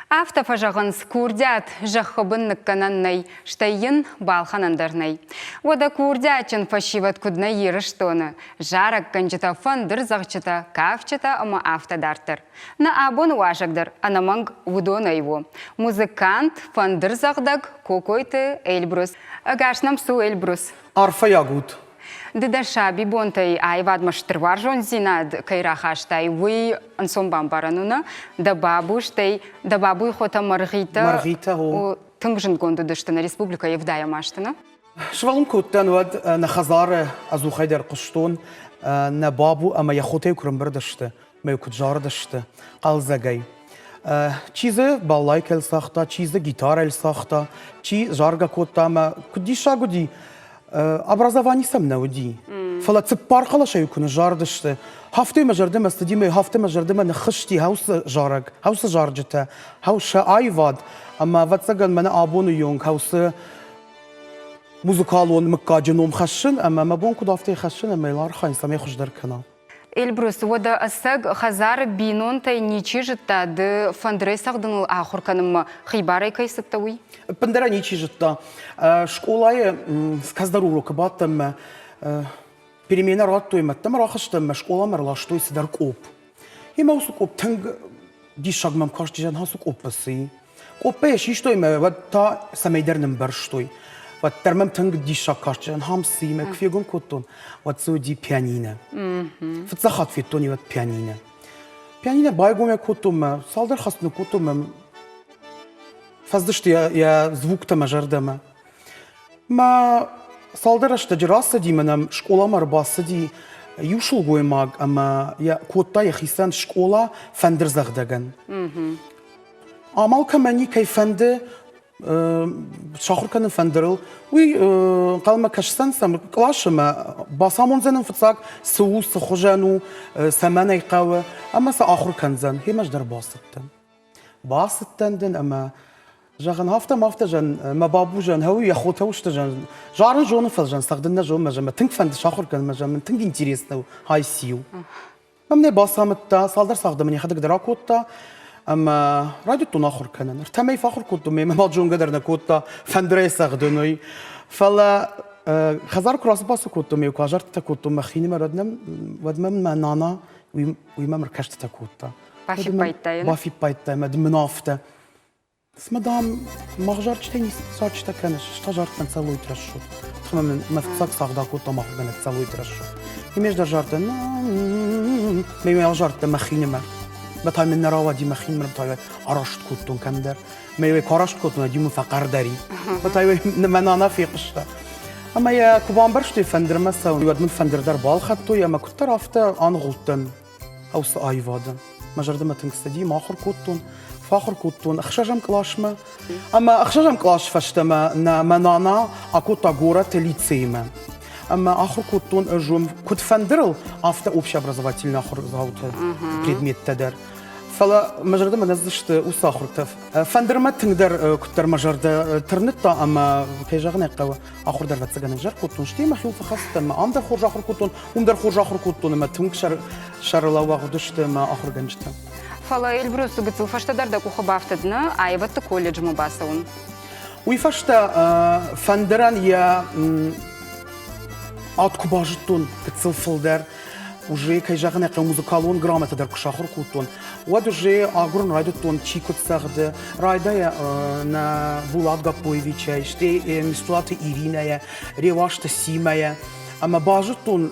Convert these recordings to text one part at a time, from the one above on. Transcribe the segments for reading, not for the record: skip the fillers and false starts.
Афтӕ фӕзӕгъынц, курдиат зӕххы бын ныккӕнӕн нӕй, стӕй йын балхӕнӕн дӕр нӕй. Уӕдӕ курдиатджын фӕсивӕд куыд нӕй Ирыстоны, зарӕггӕнджытӕ, фӕндырдзӕгъдджытӕ, кафджытӕ ӕмӕ афтӕ дарддӕр. Нӕ абоны уазӕг дӕр ӕнӕмӕнг уыдонӕй у. Музыкант, фӕндырдзӕгъдӕг Кокойты Эльбрус. Ӕгас нӕм цу, Эльбрус! Арфӕйаг ут! Ды дӕ сабибонтӕй аивадмӕ стыр уарзондзинад кӕй рахастай, уый ӕнцон бамбарӕн у, нӕ? Дӕ бабу, стӕй дӕ бабуйы хотӕ Мӕргъитӕ, Мӕргъитӕ, о. тынг зындгонд уыдысты нӕ республикӕйы ӕвдайӕм азты, нӕ? Сывӕллон куы уыдтӕн, уӕд нӕ хӕдзары ӕдзухӕй дӕр хъуыстон, нӕ бабу ӕмӕ йӕ хотӕй куы рымбырд сты, мӕ куыд зарыдысты хъӕлдзӕгӕй. Чи дзы балалайкӕ цагъта, чи дзы гитарӕ цагъта, чи заргӕ кодта ӕмӕ куыд диссаг уыди, образовани сӕм нӕ уыди. Фӕлӕ цыппар хъӕлӕсӕй куы ныззардысты, афтӕ мӕ зӕрдӕмӕ цыди, мӕ афтӕ мӕ зӕрдӕмӕ ныххызти хаусы зарӕг, хаусы зарджытӕ, хаусы аивад, ӕмӕ ӕвӕццӕгӕн мӕнӕ абоны онг хаусы музыкалон мыггаджы ном хӕссын ӕмӕ мӕ бон куыд афтӕ хӕссын ӕмӕ йыл архайын, цӕмӕй хуыздӕр кӕна. Эльбрус, уӕдӕ ӕцӕг хӕдзары бинонтӕй ничи зыдта, ды фӕндырӕй цӕгъдыныл ахуыр кӕнынмӕ хибарӕй кӕй цыдтӕ, уый? Ӕппындӕр ничи зыдта. Скъолайы кӕцыдӕр урокы бадтӕн мӕ переменӕ радтой, мӕдтӕм рахызтӕн мӕ скъоламӕ ӕрластой цыдӕр къопп. Емӕ уыцы къопп тынг диссаг мӕм касти, зӕгъын, ацы къоппы цы и? Къоппӕй систой мӕ, уӕд та цӕмӕйдӕр нымбӕрзтой. Уӕддӕр мӕм тынг диссаг каст, хам цы мӕ куы фегом кодтон, уӕд дзы уыди пианино. Фыццаг хатт федтон уӕд пианино. Пианино байгом йӕ кодтон мӕ, цалдӕр хатт ныккодтон мӕ, фӕздысты йӕ звуктӕ мӕ зӕрдӕмӕ. Мӕ цалдӕр рӕстӕджы рацыди, мӕ нӕм скъоламӕ ӕрбацыди иу сылгоймаг ӕмӕ йӕ кодта йӕхицӕн скъола фӕндырдзӕгъдӕгӕн. Амал кӕмӕн никӕй фӕнды сахуыр кӕнын фӕндырыл, уый ӕнхъӕлмӕ кӕсдзӕн сӕм къласы ӕмӕ бацамондзӕн ын фыццаг, цы у, цы хуызӕн у, цӕмӕн ӕй хъӕуы, ӕмӕ сӕ ахуыр кӕндзӕн. Гъемӕ ӕз дӕр бацыдтӕн. Бацыдтӕн дын ӕмӕ зӕгъын, афтӕ ма афтӕ зӕн, мӕ бабу зӕн, хӕуы йӕ хотӕ усты зӕн, зарын зоны, фӕлӕ зӕн, цӕгъдын нӕ зоны, мӕ зӕн, мӕ тынг фӕнды сахуыр кӕнын, мӕ зӕн, мын тынг интересно у, ай циу. Мӕм нӕ бацамыдта, цалдӕр цагъды мын йӕхӕдӕг дӕр акодта ӕмӕ райдыдтон ахуыр кӕнын. Ӕртӕ мӕй фӕахуыр кодтон, мемӕ ма зонгӕ дӕр нӕ кодта фӕндырӕй цӕгъдын, уый. Фӕлӕ хӕдзар куы рацыбацы кодтон, ме куы азӕрдтытӕ кодтон мӕхинымӕр, уӕд нӕм, уӕд мӕм мӕ нана уый, уый мӕм ӕркӕстытӕ кодта. Бафиппайдта йын? Бафиппайдта ӕмӕ мын афтӕ. Цымӕ, дам, мах зарджытӕй ницы зарджытӕ кӕныс, ӕз та зардтӕн Цӕлойты рӕсугъд. Цымӕ мын мӕ фыццаг цагъд акодта мӕ ахуыргӕнӕг Цӕлойты рӕсугъд. Ме дӕр зардтӕн, ме уӕл зардтӕ мӕхинымӕр. Мӕ та мын нӕ рауади мӕхинымӕр, та араст кодтон кӕмдӕр. Мӕ куы араст кодтон, уӕд мын фӕхъӕрдӕр и. Мӕ та мӕ нана фехъуыста. Ӕмӕ йӕ куы бамбӕрстой фӕндырмӕ цӕуын, уӕд мын фӕндыр дӕр балхӕдтой ӕмӕ куыддӕр афтӕ аныгъуылдтӕн уыцы аивады. Мӕ зӕрдӕмӕ тынг цыди, ма ахуыр кодтон, фӕахуыр кодтон ӕхсӕзӕм къласмӕ. Ӕмӕ ӕхсӕзӕм кълас фӕстӕмӕ нӕ мӕ нана акодта горӕты лицеймӕ. Ӕмӕ ахуыр кодтон ӕз уым куыд фӕндырыл, афтӕ общеобразовательный ахуырдзауты предметтӕ дӕр. Фӕлӕ мӕ зӕрдӕмӕ нӕ цыдысты уыцы ахуыртӕ. Фӕндырмӕ тынгдӕр куыддӕр мӕ зӕрдӕ тырныдта ӕмӕ, кӕй зӕгъын ӕй хъӕуы, ахуыр дӕр ӕвӕццӕгӕн ӕвзӕр кодтон, стӕй мӕхиуыл фӕхӕцыдтӕн, мӕ ам дӕр хорз ахуыр кодтон, уым дӕр хорз ахуыр кодтон ӕмӕ тынг сӕрылӕууӕг уыдысты мӕ ахуыргӕнджытӕ. Фӕлӕ Эльбрусы гыццыл фӕстӕдӕр дӕ къухы бафтыд нӕ аивӕдты колледжмӕ бацӕуын. Уый фӕстӕ фӕндырӕн йӕ ад куы базыдтон гыццыл фылдӕр, уже, кӕй зӕгъын ӕй хъӕуы, музыкалон грамотӕ дӕр куы сахуыр кодтон, уӕд уже агурын райдыдтон, чи куыд цӕгъды. Райдайа нӕ Булат Гаппоевичӕй, стӕй Мистулаты Иринӕйӕ, Реуазты Симӕйӕ. Ӕмӕ базыдтон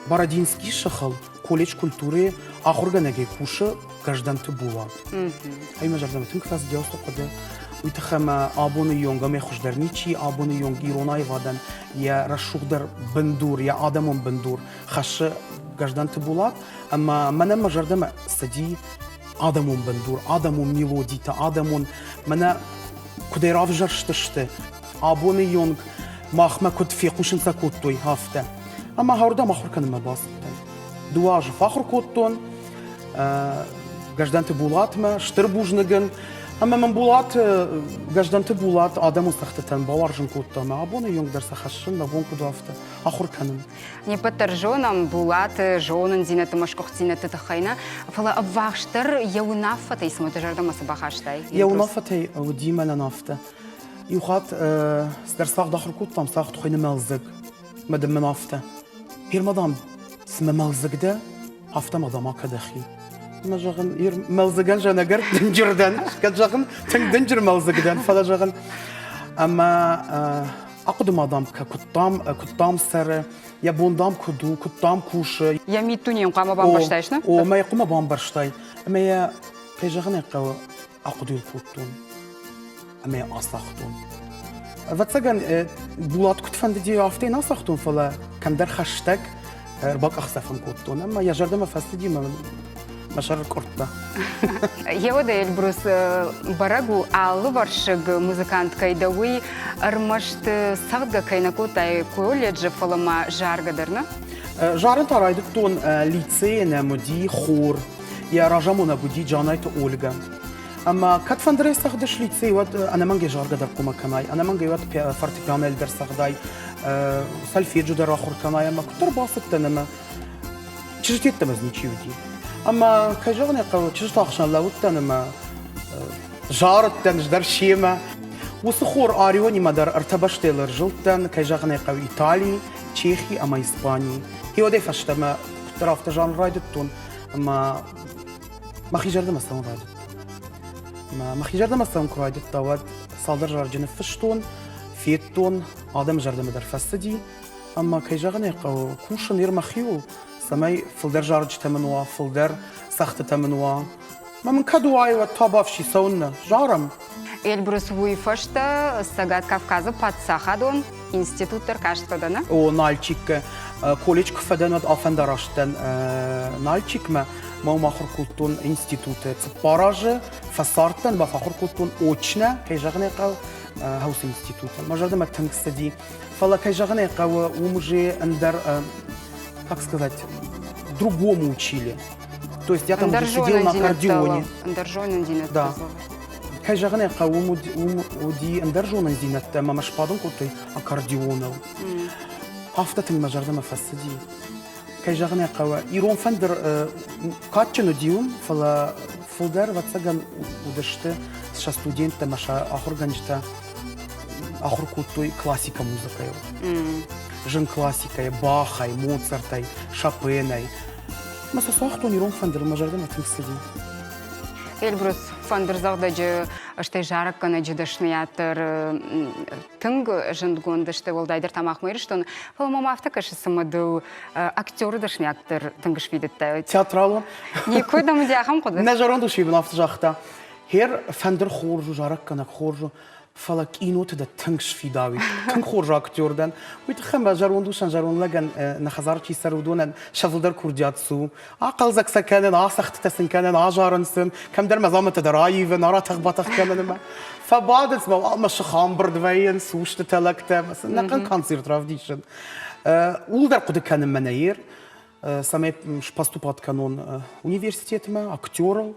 Бородинский сыхыл колледж культурӕйы ахуыргӕнӕгӕй кусы Гӕздӕнты Булат. Ай мӕ зӕрдӕмӕ тынг фӕцыди ацы хъуыды. Уый тыххӕй мӕ абоны онг ӕмӕ хуыздӕр ничи абоны онг ирон аивадӕн йӕ рӕсугъддӕр бындур, йӕ адӕмон бындур хӕссы Гӕздӕнты Булат. Ӕмӕ мӕнӕн мӕ зӕрдӕмӕ цыди адӕмон бындур, адӕмон мелодитӕ, адӕмон мӕнӕ куыдӕй равзӕрстысты абоны онг махмӕ куыд фехъусын сӕ кодтой, афтӕ. Ӕмӕ хӕрдӕм ахуыр кӕнынмӕ бацыдтӕн. Дыууӕ азы фӕахуыр кодтон Гӕздӕнты Булатмӕ, стыр бузныг ын. Ӕмӕ мын Булат, Гӕздӕнты Булат адӕмон цӕгъдтытӕн бауарзын кодта ӕмӕ абоны онг дӕр сӕ хӕссын, мӕ бон куыд у, афтӕ ахуыр кӕнын. Не ппӕт дӕр зонӕм Булаты зонындзинӕдты ӕмӕ сгуыхтдзинӕдты тыххӕй нӕ, фӕлӕ ӕввахсдӕр йӕ уынаффӕтӕй цымӕ дӕ зӕрдӕмӕ цы бахастай? Йӕ уынаффӕтӕй уыди мӕнӕн афтӕ. Иу хатт цыдӕр цагъд ахуыр кодтам, цагъд хуыйны мӕлдзыг. Мӕ дын мын афтӕ. Герма, дам, цымӕ мӕлдзыг дӕ? Афтӕ ма, дам, акӕ дӕхи. Мӕ зӕгъын, мӕлдзыгӕн зӕнӕгӕр дынджыр дӕн, кӕд зӕгъын, тынг дынджыр мӕлдзыг дӕн, фӕлӕ зӕгъын, ӕмӕ ахъуыды ма, дам, куыд дам, куыд дам цӕры, йӕ бон дам куыд у, куыд дам кусы. Йӕ миддунейӕн хъуамӕ бамбӕрстаис, нӕ? О, мӕ йӕ хъуамӕ бамбӕрстай. Ӕмӕ йӕ, кӕй зӕгъын ӕй хъӕуы, ахъуыды кодтон ӕмӕ йӕ ацагътон. Ӕвӕццӕгӕн, Булат куыд фӕндыди, афтӕ йын ацагътон, фӕлӕ кӕмдӕр хӕстӕг ӕрбакъахдзӕф ын кодтон ӕмӕ йӕ зӕрдӕмӕ фӕцыди мӕ мӕ сӕр къуырдта. Еуӕдӕ Эльбрус бӕрӕг у, алывӕрсыг музыкант кӕй дӕ, уый ӕрмӕст цӕгъдгӕ кӕй нӕ кодтай колледжы, фӕлӕ ма заргӕ дӕр, нӕ? Зарын та райдыдтон лицейы нӕм уыди хор. Йӕ разамонӕг уыди Джанайты Ольгӕ. Ӕмӕ кӕд фӕндырӕй цӕгъдыс лицей, уӕд ӕнӕмӕнгӕй заргӕ дӕр хъуамӕ кӕнай, ӕнӕмӕнгӕй уӕд фортепианойыл дӕр цӕгъдай, сольфеджио дӕр ахуыр кӕнай ӕмӕ куыддӕр бацыдтӕн ӕмӕ чызджытӕ ӕз ничи уыди. Ӕмӕ, кӕй зӕгъын ӕй хъӕуы, чызджыты ӕхсӕн лӕууыдтӕн ӕмӕ зарыдтӕн ӕз дӕр семӕ. Уыцы хор Арионимӕ дӕр ӕртӕ бӕстӕйыл ӕрзылдтӕн, кӕй зӕгъын ӕй хъӕуы, Итали, Чехи ӕмӕ Испани. Уӕдӕй фӕстӕмӕ куыддӕр афтӕ зарын райдыдтон, ӕмӕ мӕхи зӕрдӕмӕ цӕуын райдыдта. Ӕмӕ мӕхи зӕрдӕмӕ цӕуын куы райдыдта, уӕд цалдӕр зарӕджы ныффыстон, федтон, адӕмы зӕрдӕмӕ дӕр фӕцыди. Ӕмӕ, кӕй зӕгъын ӕй хъӕуы, кусын ныр мӕхиуыл, цӕмӕй фылдӕр зарджытӕ мын уа, фылдӕр цӕгъдтытӕ мын уа. Мӕ мын кӕд уай, уӕд та бафси цӕуыннӕ, зарӕм. Эльбрус уый фӕстӕ Цӕгат Кавказы паддзахадон институт дӕр каст фӕдӕ, нӕ? О, Нальчиккӕ. Колледж куы фӕдӕн, уӕд афӕндараст дӕн Нальчикмӕ. Мӕ уым ахуыр кодтон институты цыппар азы. Фӕцардтӕн, бафахуыр кодтон очнӕ, кӕй зӕгъын ӕй хъӕуы, хаусы институты. Мӕ зӕрдӕмӕ тынг цыди. Фӕлӕ, кӕй зӕгъын ӕй хъӕуы, уым уже ӕндӕр, как сказать, другому учили. То есть я там уже сидел на аккордеоне. Ӕндӕр зонындзинӕдтӕ. Да. Кӕй зӕгъын ӕй хъӕуы, уым уыди ӕндӕр зонындзинӕдтӕ ӕмӕ мӕ сбадын кодтой аккордеоныл. Афтӕ тынг мӕ зӕрдӕмӕ фӕцыди. Кӕй зӕгъын ӕй хъӕуы, ирон фӕндыр кадджын уыди уым, фӕлӕ фылдӕр, ӕвӕццӕгӕн, уыдысты сӕ студенттӕ ӕмӕ сӕ ахуыргӕнджытӕ ахуыр кодтой классикӕ музыкӕйыл. Зын классикӕйы, Бахӕй, Моцартӕй, Шопенӕй. Мӕ сӕ цагътон ирон фӕндыр, мӕ зӕрдӕмӕ тынг цыди. Эльбрус фӕндырдзӕгъдӕджы, стӕй зарӕггӕнӕджы дӕсныйад дӕр тынг зындгонд сты, уӕлдайдӕр та махмӕ Ирыстоны. Фӕлӕ мӕм афтӕ кӕсы, цыма дыл актеры дӕсныйад дӕр тынг сфидыдта. Театралон. Никуы дӕм уыди ахӕм хъуыды? Нӕ зӕронд ус мын афтӕ загъта. Хер фӕндыр хорз у, зарӕггӕнӕг хорз у, фӕлӕ киноты дӕ тынг сфидауид. Тынг хорз актер дӕн. Уый тыххӕй мӕ зӕронд усӕн, зӕронд лӕгӕн нӕ хӕдзары чи цӕры, уыдонӕн сӕ фылдӕр курдиат цу. Ахъӕлдзӕг сӕ кӕнын, ацӕгъдтытӕ сын кӕнын, азарын сын, кӕмдӕр мӕ дзаумӕттӕ дӕр аивын, аратӕх-батӕх кӕнын ӕмӕ фӕбадынц мӕ, мӕ сыхамбырд вӕййынц, устытӕ, лӕгтӕ, ӕнӕхъӕн концерт равдисын. Ууыл дӕр хъуыды кӕнын мӕнӕ ир, цӕмӕй споступат кӕнон университетмӕ, актерыл.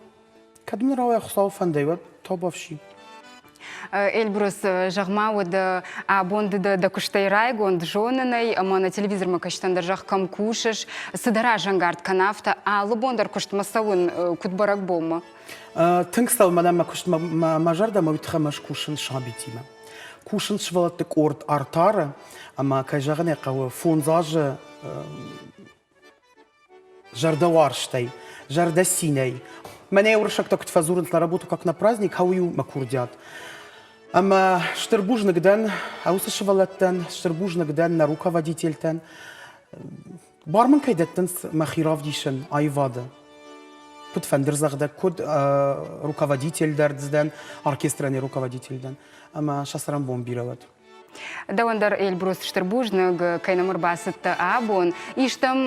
Кӕд мын рауайа Хуыцауы фӕндӕй, уӕд табафси. Эльбрус, зӕгъ-ма, уӕд абон ды дӕ куыстӕй райгонд, зонын ӕй, ӕмӕ нӕ телевизормӕ кӕсджытӕн дӕр зӕгъ, кӕм кусыс, цы дӕ разӕнгард кӕна, афтӕ алы бон дӕр куыстмӕ цӕуын, куыд бӕрӕгбонмӕ? Тынг цӕуы мӕнӕн мӕ куыстмӕ, мӕ зӕрдӕмӕ уый тыххӕй ӕз кусын сабитимӕ. Кусын сывӕллӕтты къорд Артары, ӕмӕ, кӕй зӕгъын ӕй хъӕуы, фондз азы зӕрдӕуарзтӕй, зӕрдӕцинӕй. Мӕнӕ уырыссӕгтӕ куыд фӕдзурынц на работу как на праздник, хауы-иу мӕ курдиат. Ӕмӕ стыр бузныг дӕн уыцы сывӕллӕттӕн, стыр бузныг дӕн нӕ руководительтӕн. Бар мын кӕй дӕттынц мӕхи равдисын аивады. Куыд фӕндырдзӕгъдӕг, куыд руководитель дӕр дӕн, оркестрӕн руководитель дӕн. Ӕмӕ сӕ цӕрӕнбон бирӕ уӕд. Дӕуӕн дӕр, Эльбрус, стыр бузныг, кӕй нӕм ӕрбацыдтӕ абон. Истӕм.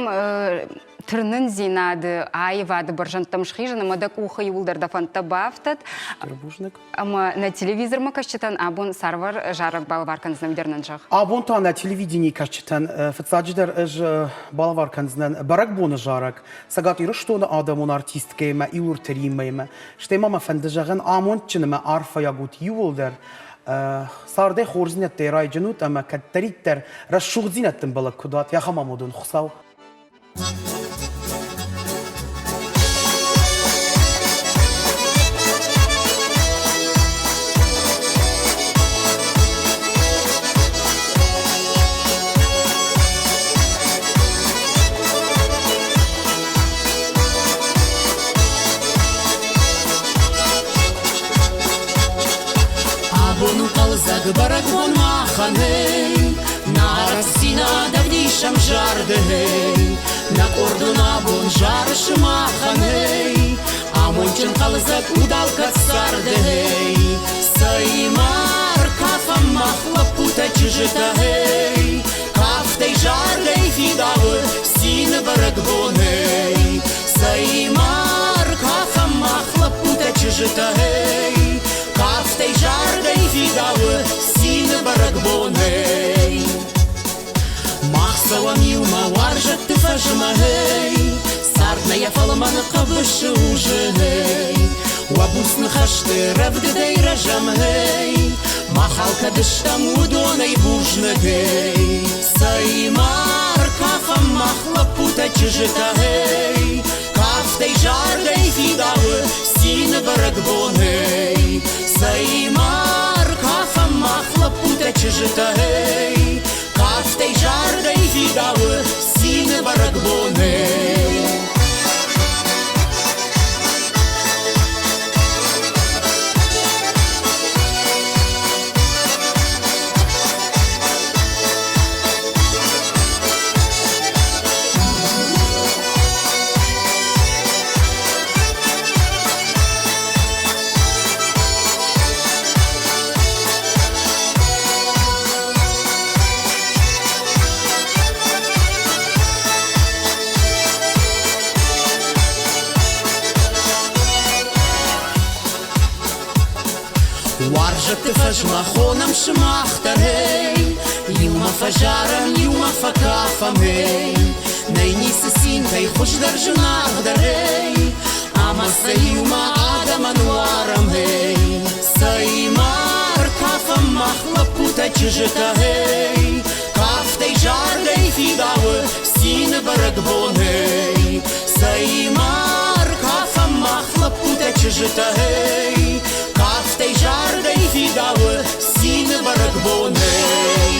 тырнындзинады, аивады бӕрзӕндтӕм схизын ӕмӕ дӕ къухы иууылдӕр дӕ фӕндтӕ бафтӕд. Стыр бузныг. Ӕмӕ нӕ телевизормӕ кӕсджытӕн абон цавӕр зарӕг балӕвар кӕндзынӕ, уый дӕр нын зӕгъ. Абон та нӕ телевиденийы кӕсджытӕн фыццаджыдӕр ӕз балӕвар кӕндзынӕн бӕрӕгбоны зарӕг Цӕгат Ирыстоны адӕмон артисткӕимӕ Илурты Риммӕимӕ. Стӕй ма мӕ фӕнды зӕгъын, амондджын ӕмӕ арфӕйаг ут иууылдӕр. Цардӕй хорздзинӕдтӕй райджын ут ӕмӕ кӕддӕриддӕр рӕсугъддзинӕдты ӕмбӕлӕг куыд уат, ахӕм амонд уын Хуыцау. Абон у хъӕлдзӕг бӕрӕгбон махӕн, эй, Нӕ рӕстдзинад ӕвдисӕм зӕрдӕй. Нӕ къордон абон зары сымахӕн, эй, Амондджын хъӕлдзӕг уд алкӕд цардӕй. Цӕй-ма ркафӕм мах лӕппутӕ, чызджытӕ, эй, Кафтӕй, зардӕй фидауы цины бӕрӕгбонӕй. Цӕй-ма ркафӕм мах лӕппутӕ, чызджытӕ, эй, Кафтӕй, зардӕй фидауы цины бӕрӕгбонӕй. Мах цӕуӕм иумӕ уарзӕтты фӕзмӕ, эй, Цард нӕ йӕ фӕлмӕн хъӕбысы узы, эй. Уӕ буц ныхӕсты рӕвдыдӕй рӕзӕм, эй, Мах алкӕд стӕм уыдонӕй бузныг, эй. Цӕй-ма ркафӕм мах лӕппутӕ, чызджытӕ, эй, Кафтӕй, зардӕй фидауы цины бӕрӕгбон, эй. Цӕй-ма ркафӕм мах лӕппутӕ, чызджытӕ, эй, Кафтӕй, зардӕй фидауы цины бӕрӕгбон, эй. Уарзӕтты фӕзмӕ хонӕм сымах дӕр, эй, Иумӕ фӕзарӕм, иумӕ фӕкафӕм, эй. Нӕй ницы цинтӕй хуыздӕр, зынаргъдӕр, эй, Ӕмӕ сӕ иумӕ адӕмӕн уарӕм, эй. Цӕй-ма ркафӕм мах лӕппутӕ, чызджытӕ, эй, Кафтӕй, зардӕй фидауы цины бӕрӕгбон, эй. Цӕй-ма ркафӕм мах лӕппутӕ, чызджытӕ, эй, Кафтӕй, зардӕй фидауы цины бӕрӕгбон, эй.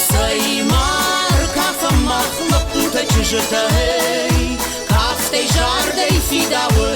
Цӕй-ма ркафӕм мах лӕппутӕ, чызджытӕ, эй, Кафтӕй, зардӕй фидауы.